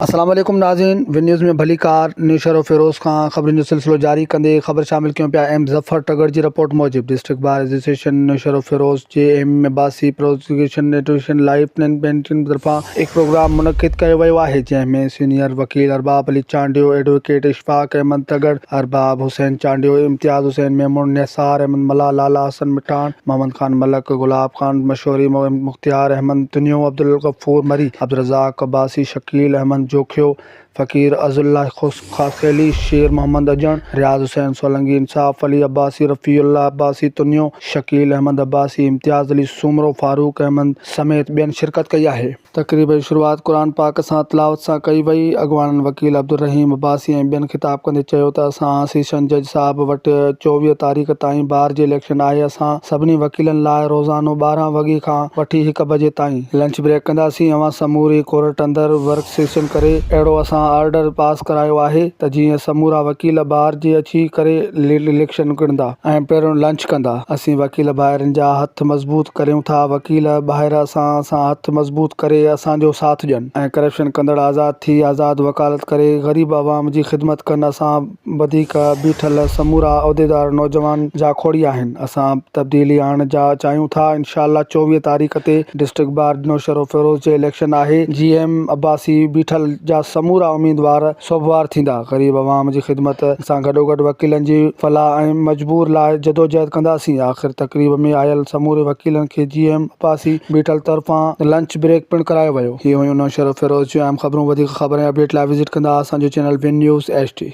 السلام عليڪم ناظرين ون نيوز ۾ ڀليڪار نوشهروفيروز کان خبرن جو سلسلو جاري ڪندي خبر شامل ڪيون پيا ايم ظفر ٽڳڙ جي رپورٽ موجب ڊسٽرڪٽ بار ايسوسيئيشن نوشهروفيروز جي M Abbasi prosecution nutrition life painting طرفان هڪ پروگرام منعقد ڪيو ويو آهي جنهن ۾ سينيئر وڪيل ارباب علي چانڊيو ايڊووڪيٽ اشفاق احمد ٽڳڙ ارباب حسين چانڊيو امتياز حسين ميمڻ نثار احمد ملاح لالا حسن مٺاڻ محمد خان ملڪ، گلاب خان مشوري، مختيار احمد تنيو، عبدالغفور مري، عبدالرزاق عباسي، شڪيل احمد جوکيو، فقير عزالله خاصخيلي، شير محمد اڄڻ، رياض حسين سولنگي، انصاف علي عباسي، رفيع الله عباسي تنيو، شڪيل احمد عباسي، امتياز علي سومرو، فاروق احمد سميت ٻين شرڪت ڪئي آهي. تقريب جي شروعات قرآن پاڪ سان تلاوت سان ڪئي وئي. اڳواڻن وڪيل عبدالرحيم عباسي ۽ ٻين خطاب ڪندي چيو ته اسان سيشن جج صاحب وٽ 24 تاريخ تائين بار جي اليڪشن آهي اسان سڀني وڪيلن لاء روزانو 12 وڳي کان وٺي هڪ بجي تائين لنچ بريڪ ڪنداسين اوهان سموري ڪورٽ اندر ورڪ سيشن ڪري اهڙو اسان آرڊر پاس ڪرايو آهي ته جيئن سمورا وڪيل بار جي اچي ڪري اليڪشن ڪڍندا ۽ پهريون لنچ ڪندا اسين وڪيل ڀائرن جا هٿ مضبوط ڪريون ٿا وڪيل ڀائر اسان سان هٿ مضبوط ڪري اسان جو ساٿ ڏين ۽ ڪرپشن ڪندڙ آزاد ٿي آزاد وڪالت ڪري غريب عوام جي خدمت ڪن اسان وڌيڪ بيٺل سمورا عهديدار نوجوان جاکوڙي آهن اسان تبديلي آڻڻ جا چاهيون ٿا انشاء الله 24 تاريخ تي ڊسٽرڪٽ بار نوشهروفيروز جي اليڪشن آهي جي ايم عباسي بيٺل جا سمورا اميدوار سوڀوار ٿيندا، غريب عوام جي خدمت سان گڏوگڏ وڪيلن جي فلاح ۽ مجبور لاء جدوجهد ڪنداسين، آخر تقريب ۾ آيل سموري وڪيلن کي جي ايم عباسي بيٺل طرفان لنچ بريڪ پڻ ڪرايو ويو. هي هيون نوشهروفيروز جون اهم خبرون وڌيڪ خبر ۽ اپڊيٽ لاء وزٽ ڪندا اسان جو channel one news H D.